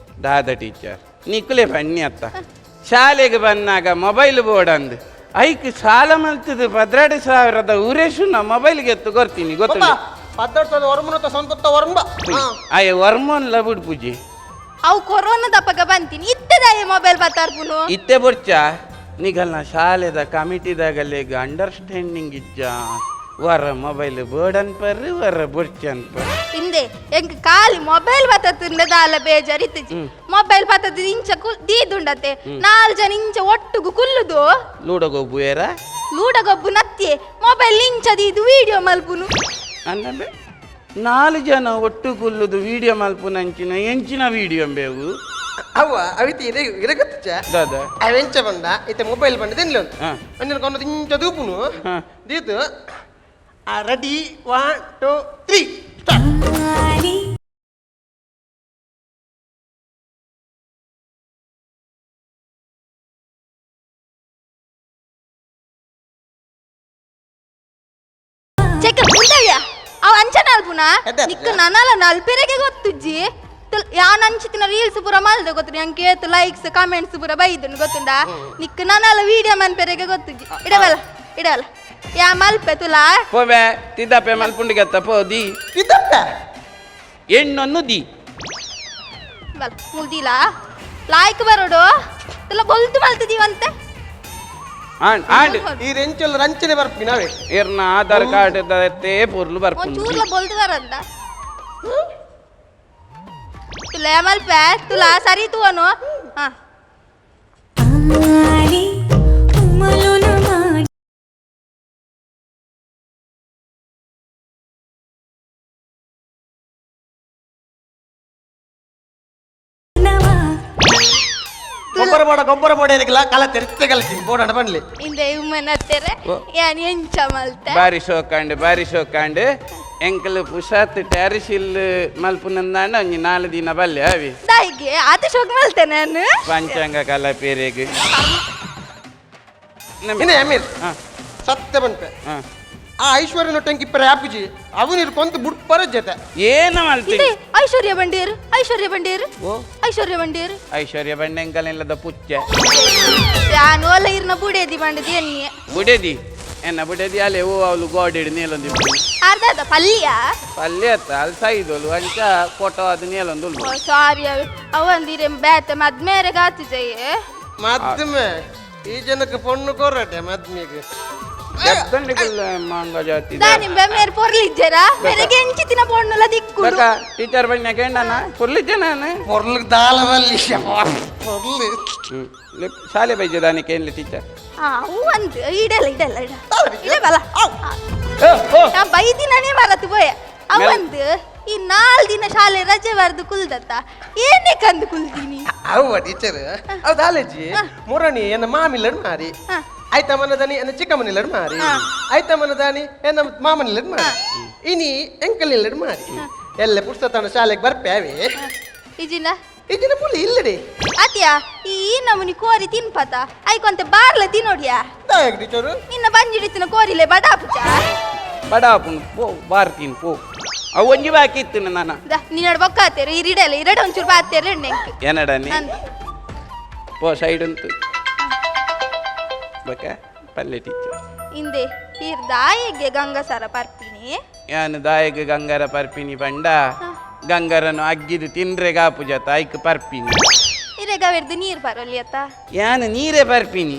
ದಾದ ಟೀಚರ್ ನಿಕ್ಕುಲೆ ಬನ್ನಿ ಅತ್ತ ಶಾಲೆಗೆ ಬಂದಾಗ ಮೊಬೈಲ್ ಬೋರ್ಡ್ ಅಂದು ಐಕ್ ಸಾಲ ಮಲ್ತದ 12,000 ಉರೇಶು ನಾ ಮೊಬೈಲ್ಗೆ ಎತ್ತು ಕೊರ್ತೀನಿ ಗೊತ್ತುಂಡು. 12,000 ವರ್ಮನ ಸಂಪತ್ತ ವರ್ಂಬ. ಆಯ್ ವರ್ಮನ್ ಲಬುಡ್ ಪೂಜೆ. ಅವು ಕೊರೋನಾದ ಪಗ ಬಂತೀನಿ ಇತ್ತದಾಯ ಮೊಬೈಲ್ ಬತ್ತಾರ್ಪುನು. ಇತ್ತೆ ಬೊರ್ಚ ನಿಗಲ್ನ ಶಾಲೆದ ಕಮಿಟಿದಾಗಲೇಗ ಅಂಡರ್ಸ್ಟ್ಯಾಂಡಿಂಗ್ ಇಜ್ಜ ವರ ಮೊಬೈಲ್ ಬೋರ್ಡ್ ಅನ್ಪರ್ರಿ ವರ ಬೊರ್ಚ ಅನ್ಪರ್. ಹಿಂದೆ ಎಂಕ್ ಖಾಲಿ ಮೊಬೈಲ್ ಬತ್ತಂದ ಬೇಜಾರ್ ಇತ್ತೀಚೆ ಮೊಬೈಲ್ ಬತ್ತದ ಇಂಚ ದೀದುಂಡತೆ ನಾಲ್ ಜನ ಇಂಚ ಒಟ್ಟುಗು ಕುಲ್ಲುದು ಲೂಡಗೊಬ್ಬುಯರ ಲೂಡಗೊಬ್ಬು ನತ್ಯೆ ಮೊಬೈಲ್ ಇಂಚ ದೀದು ವಿಡಿಯೋ ಮಲ್ಪುನು. ಅಂದ್ರೆ ನಾಲ್ ಜನ ಒಟ್ಟು ಕುಲ್ಲುದು ವಿಡಿಯೋ ಮಲ್ಪುನಂಚಿನ ಎಂಚಿನ ವಿಡಿಯೋ ಬೇವು ಅವ್ವ ಅವಿತಿ ಇರೆ ಇರೆ ಗೊತ್ತುಚ ದಾದ ಅವೆಂಚ ಬಂದ ಇತ್ತೆ ಮೊಬೈಲ್ ಬಂಡ ತಿನ್ಲಿ ಒಂದು ಹಾ. ಅಂಜನ ಕೊಂಡು ಇಂಚ ದೂಪುನು ಹಾ. ದೀತು ರೆಡಿ 1 2 3 ಸ್ಟಾರ್ಟ್. ಚೆಕ್ ಉಂಟವ್ಯ ಅವ ಅಂಚನ ಅಲ್ಪುನ ಎದ್ದೆ ನಿಕ್ಕ ನನಲ ನಲ್ಪೆರೆಗೆ ಗೊತ್ತುಜ್ಜಿ ಯಾನ್ ಅಂಚಿತಿನ ರೀಲ್ಸ್ ಪೂರ ಮಲ್ದ ಗೊತ್ತು ಅಂಕೇತ್ ಲೈಕ್ಸ್ ಕಮೆಂಟ್ಸ್ ಪೂರ ಬೈದುಂಡು ಗೊತ್ತುಂಡ ನಿಕ್ಕ ನನಲ ವಿಡಿಯೋ ಮನ್ಪೆರೆಗೆ ಗೊತ್ತುಜ್ಜಿ ಇಡವಲ್ಲ ಇಡವಲ್ಲ ಯಾ ಮಲ್ಪೆ ತುಲಾ ಪೋವೆ ತಿದ್ದಪ್ಪೆ ಮಲ್ಪುಂಡಿಗತ್ತ ಪೋ the ತಿದ್ದಪ್ಪೆ ಎಣ್ಣೊನ್ನು the ಬಲ್ ಮುಲ್ದಿಲ್ಲ ಲಾಯ್ಕ್ ಬರೋಡು ತುಲ ಬೊಲ್ತು ಮಲ್ತಿದೀವಂತೆ ಆಂಡ್ ಆಂಡ್ ಈ ರೆಂಚಲ್ ರಂಚನೆ ಬರ್ಪಿ ನಾವೇ ಇರ್ನ ಆಧಾರ್ ಕಾರ್ಡ್ ದತ್ತೆ ಪೊರ್ಲು ಬರ್ಪುಂಡು ಒಂಚೂರ್ಲ ಬೊಲ್ದು ಬರಂದ ತುಲ ಮಲ್ಪೆ ತುಲಾ ಸರಿ ತೂವನು ಹಾ ಗೊಬ್ಬರ ಬೋಡ ಗೊಬ್ಬರ ಬೋಡ ಏನಿಲ್ಲ ಕಲ ತೆರಿತ್ತೆ ಕಲಸಿ ಬೋಡ ಬನ್ಲಿ ಇಂದೆ ಉಮ್ಮನ ಹತ್ತಿರ ಯಾನ್ ಎಂಚ ಮಲ್ತೆ ಬಾರಿ ಶೋಕಾಂಡ್ ಬಾರಿ ಶೋಕಾಂಡ್ ಎಂಕಲ್ ಪುಷಾತ್ ಟ್ಯಾರಿಸಿಲ್ ಮಲ್ಪುನಂದಾಂಡ ಒಂಜಿ 4 ದಿನ ಬಲ್ಲೆ ಅವಿ ದಾಯಿಗೆ ಆತ ಶೋಕ್ ಮಲ್ತೆ ನಾನು ಪಂಚಾಂಗ ಕಲ ಪೇರೆಗ್ ಇನ್ನು ಅಮೀರ್ ಸತ್ಯ ಬಂತೆ ಆ ಐಶ್ವರ್ಯನ ಟೆಂಕಿ ಇಪ್ಪರ ಆಪುಜಿ ಅವನಿರು ಕೊಂತ ಬುಡ್ಪರ ಜೊತೆ ಏನ ಮಲ್ತಿ ಇದೆ ಐಶ್ವರ್ಯ ಬಂಡೀರ್ ಐಶ್ವರ್ಯ ಬಂಡೀರ್ ಐಶ್ವರ್ಯ ಬಂಡೀರ್ ಐಶ್ವರ್ಯ ಬಂಡೆಂಕಲ್ ಪುಚ್ಚೆ ಯಾನು ಅಲ್ಲ ಇರ್ನ ಬುಡೇದಿ ಬಂಡದಿ ಎನ್ನಿ ಬುಡೇದಿ ಎನ್ನ ಬುಡೇದಿ ಅಲೆ ಓ ಅವಳು ಗೋಡೆಡ್ ನೇಲೊಂದು ಅರ್ಧ ಪಲ್ಯ ಪಲ್ಯ ಅತ್ತ ಅಲ್ಲಿ ಸೈದೋಲು ಅಂಚ ಫೋಟೋ ಅದು ನೇಲೊಂದು ಸಾರಿ ಅವಂದಿರೆ ಬೇತೆ ಮದ್ಮೇರೆ ಗಾತು ಜಯ ಮದ್ಮೆ ಈ ಜನಕ್ಕೆ ಪೊಣ್ಣು ಕೊರಟೆ ಮದ್ಮಿಗೆ. ಮಾಂಗ ಜಾತಿ. ದಾನಿ ಮೇರ್ ಪೊರ್ಲಿಜ್ಜರ ಮೇರೆಗೆ ಎಂಚಿತಿನ ಪೊಣ್ಣುಲ ದಿಕ್ಕುಡು. ಟೀಚರ್ ಬಣ್ಣ ಕೇಂಡನ ಪೊರ್ಲಿಜ್ಜೆ ನಾನು. ಪೊರ್ಲು ದಾಲವಲ್ಲಿ ಪೊರ್ಲು. ಶಾಲೆ ಬೈಜೆ ದಾನಿ ಕೇನ್ಲಿ ಟೀಚರ್. ಹೂ ಅಂತ ಇಡಲ್ಲ ಇಡಲ್ಲ ಇಡ ಇಡಬಲ್ಲ. ನಾ ಬೈದಿನೇ ಮರತು ಬೋಯ ಅವಂದು. ಈ 4 ದಿನ ಶಾಲೆ ರಜೆ ಬರ್ದು ಕುಲ್ದತ್ತ ಏನೇ ಕಂದು ಕುಲ್ತೀನಿ. ಅವ್ವ ಟೀಚರ್ ಹೌದು ಕಾಲೇಜಿ ಮುರಣಿ ಎನ್ನ ಮಾಮಿಲ್ಲಡ್ ಮಾರಿ ಆಯ್ತಾ ಮನದಾನಿ ಎನ್ನ ಚಿಕ್ಕಮ್ಮನಿಲ್ಲಡ್ ಮಾರಿ ಆಯ್ತಾ ಮನದಾನಿ ಎನ್ನ ಮಾಮನಿಲ್ಲಡ್ ಮಾರಿ ಇನಿ ಎಂಕಲಿಲ್ಲಡ್ ಮಾರಿ ಎಲ್ಲ ಪುಸ್ತಕ ಶಾಲೆಗೆ ಬರ್ಪ್ಯಾವೆ. ಇಜಿನ ಇಜಿನ ಪುಲಿ ಇಲ್ಲಡಿ ಅತ್ಯಾ ಈ ನಮುನಿ ಕೋರಿ ತಿನ್ಪತ ಐಕೊಂತೆ ಬಾರ್ಲ ತಿನ್ನೋಡಿಯಾ ಟೀಚರು. ನಿನ್ನ ಬಂಜಿಡಿತಿನ ಕೋರಿಲೆ ಬಡಾಪುಚ ಬಡಾಪುನು ಪೋ ಬಾರ್ತೀನಿ ಪೋ. ಅವು ಒಂಜಿ ಬಾಕಿ ಇತ್ತು ನಾನು. ನಿನ್ನಡ ಬೊಕ್ಕಾತೇರು ಇರಿಡಲ್ಲ ಇರಡ ಒಂಚೂರು ಬಾತೇರು ಎಣ್ಣೆ ಏನಡ ನೀ ಪೋ ಸೈಡ್ ಉಂಟು ಬಕ ಪಲ್ಲೆ ಟೀಚರ್. ಇಂದೆ ಈರ್ ದಾಯಿಗೆ ಗಂಗಸರ ಪರ್ಪಿನಿ. ಯಾನು ದಾಯಿಗೆ ಗಂಗರ ಪರ್ಪಿನಿ ಪಂಡ ಗಂಗರನು ಅಗ್ಗಿದು ತಿಂದ್ರೆ ಗಾಪು ಜತ ಐಕ್ ಪರ್ಪಿನಿ. ಇರೆಗವೆರ್ದು ನೀರು ಬರೋಲಿ ಅತ್ತ. ಯಾನು ನೀರೇ ಬರ್ಪಿನಿ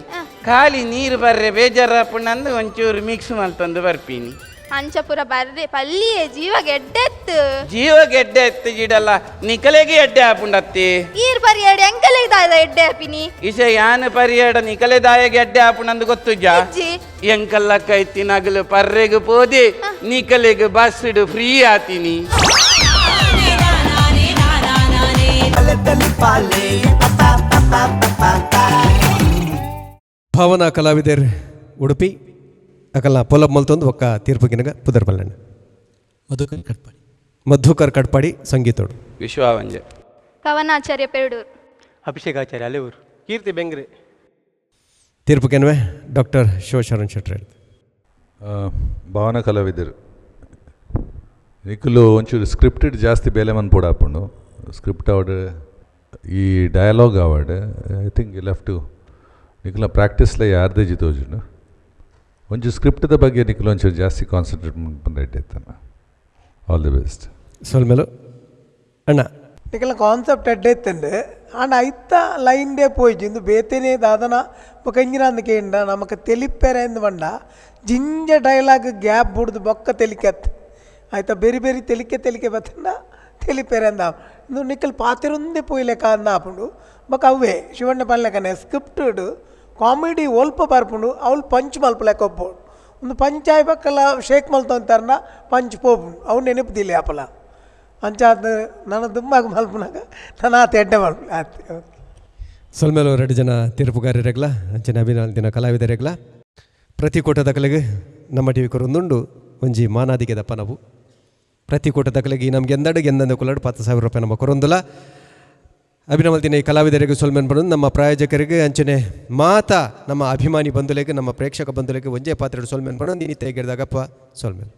ಖಾಲಿ ನೀರು ಬರ್ರೆ ಬೇಜಾರಪ್ಪಣ್ಣಂದು ಒಂಚೂರು ಮಿಕ್ಸ್ ಮಲ್ತಂದು ಬರ್ಪಿನಿ. ಅಂಚಪುರ ಬರ್ರೆ ಪಲ್ಲಿಯೇ ಜೀವ ಗೆಡ್ಡೆತ್ತು. ಜೀವ ಗೆಡ್ಡೆ ಎತ್ತು ಗಿಡಲ್ಲ ನಿಕಲೆಗೆ ಎಡ್ಡೆ ಆಪುಂಡತ್ತಿ. ಈರ್ ಪರಿಯಾಡ ಎಂಕಲೆ ದಾದ ಎಡ್ಡೆ ಆಪಿನಿ. ಇಸೆ ಯಾನು ಪರಿಯಾಡ ನಿಕಲೆ ದಾಯಗೆ ಎಡ್ಡೆ ಆಪುಂಡಂದು ಗೊತ್ತುಜಾ. ಎಂಕಲ್ಲಕ್ಕ ಇತ್ತಿನಗಲು ಪರ್ರೆಗು ಪೋದಿ ನಿಕಲೆಗೆ ಬಸ್ ಫ್ರೀ ಆತೀನಿ. ಭಾವನಾ ಕಲಾವಿದರ್ ಉಡುಪಿ ಅಕಲ್ಲ ಪೊಲಬ್ ಮಲ್ತೊಂದು ಒಕ್ಕ ತೀರ್ಪು ಗಿನಗ ಪುದರ್ ಬಲ್ಲಣ್ಣ. ಮಧುಕರ್ ಕಟ್ಪಾಡಿ. ಮಧುಕರ್ ಕಟ್ಪಾಡಿ ಸಂಗೀತೋಡು. ವಿಶ್ವಾವಂಜೆ. ಕವನಾಚಾರ್ಯ ಪೆರಡೂರು. ಅಭಿಷೇಕಾಚಾರ್ಯ ಅಲೆಯೂರು. ಕೀರ್ತಿ ಬೆಂಗ್ರೆ. ತೀರ್ಪು ಕೆನ್ವೆ ಡಾಕ್ಟರ್ ಶಿವಶರಣ್ ಶೆಟ್ಟರ್. ಭಾವನಾ ಕಲಾವಿದರು ನಿಖಲು ಒಂಚೂರು ಸ್ಕ್ರಿಪ್ಟೆಡ್ ಜಾಸ್ತಿ ಬೇಲೆ ಮನ್ ಪೋಡಾಪುಂಡು. ಸ್ಕ್ರಿಪ್ಟ್ ಆವಡ್ ಈ ಡಯಲಾಗ್ ಆವಡ್ I think left ನಿಖಲ ಪ್ರಾಕ್ಟೀಸ್ಲ ಯಾರ್ದೇ ಜಿತೋಜುಂಡು. ಒಂಚೂರು ಸ್ಕ್ರಿಪ್ಟ್ದ ಬಗ್ಗೆ ನಿಖಲು ಒಂಚೂರು ಜಾಸ್ತಿ ಕಾನ್ಸಂಟ್ರೇಟ್ ಬಂದ ಇಡ್ತಾನೆ. All the best. ಸೊಲ್ಮೇಲು ಅಣ್ಣ. ನಿಖಲ ಕಾನ್ಸೆಪ್ಟ್ ಎಡ್ಡೆ ಇತ್ತಂಡು ಆಂಡ ಐತ ಲೈನ್ ಡೇ ಪೋಯ್ಜು ಇಂದು ಬೇತೇನೆ ದಾದನ ಬೊಕ ಇಂಜಿನ ಕೇಂಡ ನಮಕ್ ತೆಲಿಪೆರೆ ಎಂದು ಬಂಡ ಜಿಂಜ ಡೈಲಾಗ್ ಗ್ಯಾಪ್ ಬುಡ್ದು ಬೊಕ್ಕ ತೆಲಿಕೆತ್ ಆಯ್ತಾ ಬೇರೆ ಬೇರೆ ತೆಲಿಕೆ ತೆಲಿಕೆ ಬತ್ತಂಡ ತೆಲಿಪೆರೆ ಅಂದ ಇಂದು ನಿಖಲ್ ಪಾತಿರುಂದೆ ಪೋಯ್ಲೆಕ ಅಂದ ಆಪುಂಡು. ಬೊಕ ಅವೇ ಶಿವಣ್ಣ ಪನ್ಲೆಕನೆ ಸ್ಕ್ರಿಪ್ಟೆಡ್ ಕಾಮಿಡಿ ಒಲ್ಪ ಬರ್ಪುಂಡು ಅವಳು ಪಂಚ್ ಮಲ್ಪಲೆಕ ಒಪ್ಪುಂಡು. ಒಂದು ಪಂಚಾಯ್ ಪಕ್ಕಲ ಶೇಕ್ ಮಲ್ತೊಂತಾರನ ಪಂಚ್ ಪೋಪುಂಡು ಅವು ನೆನಪು ಆಪಲ ಅಂಚಾದ ನನ್ನ ದುಮ್ಮಾಗ ಮಲ್ಪುನಾಗ ನಾನು ಆತ ಎಡ್ಡೆ ಮಲ್ಪು ಆಯ್ತು. ಓಕೆ. ಸೊಲ್ಮೇಲು 2 ಜನ ತೀರ್ಪುಗಾರರೆಗ್ಲ ಅಂಚಿನ ಅಭಿನಂದಿನ ಕಲಾವಿದರೆಗ್ಲ ಪ್ರತಿ ಕೂಟದ ಕಲೆಗೆ ನಮ್ಮ ಟಿ ವಿ ಕೊರೊಂದುಂಡು ಒಂಜಿ ಮಾನಾದಿಗೆದಪ್ಪ ನಾವು ಪ್ರತಿ ಕೂಟದ ಕಲೆಗೆ ನಮ್ಗೆ ಎಂದಡು ಎಂದಂದು ಕುಲಡು 10,000 ರೂಪಾಯಿ ನಮ್ಮ ಕೊರೊಂದುಲ ಅಭಿನವಲ್ತಿನ ಈ ಕಲಾವಿದರಿಗೆ ಸೊಲ್ಮೆನ್ ಬರೋದು ನಮ್ಮ ಪ್ರಾಯೋಜಕರಿಗೆ ಅಂಚನೆ ಮಾತಾ ನಮ್ಮ ಅಭಿಮಾನಿ ಬಂಧುಲೆಗೆ ನಮ್ಮ ಪ್ರೇಕ್ಷಕ ಬಂಧುಲೆಗೆ ಒಂಜೇ ಪಾತ್ರೆ ಸೊಲ್ಮೆನ್ ಬರೋದು ನೀನು ತೆಗೆದಾಗಪ್ಪ ಸೊಲ್ಮೆನ್.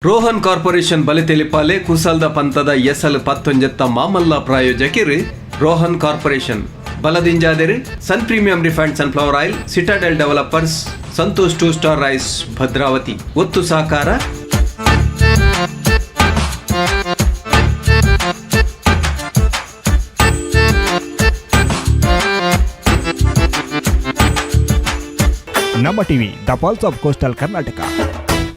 ರೋಹನ್ ಕಾರ್ಪೊರೇಷನ್ ಬಲಿತೆಲಿಪಾಲೆ ಕುಸಲ್ದ ಪಂತದ ಎಸಲ್ ಪತ್ತೊಂಜೆತ್ತ ಮಾಮಲ್ಲ ಪ್ರಾಯೋಜಕಿರು ರೋಹನ್ ಕಾರ್ಪೊರೇಷನ್ ಬಲದಿಂಜಾದಿರು Sun Premium refined sunflower oil Citadel developers Santosh 2 star rice Bhadravati ಒತ್ತು ಸಹಕಾರ Namma TV, the pulse of coastal Karnataka.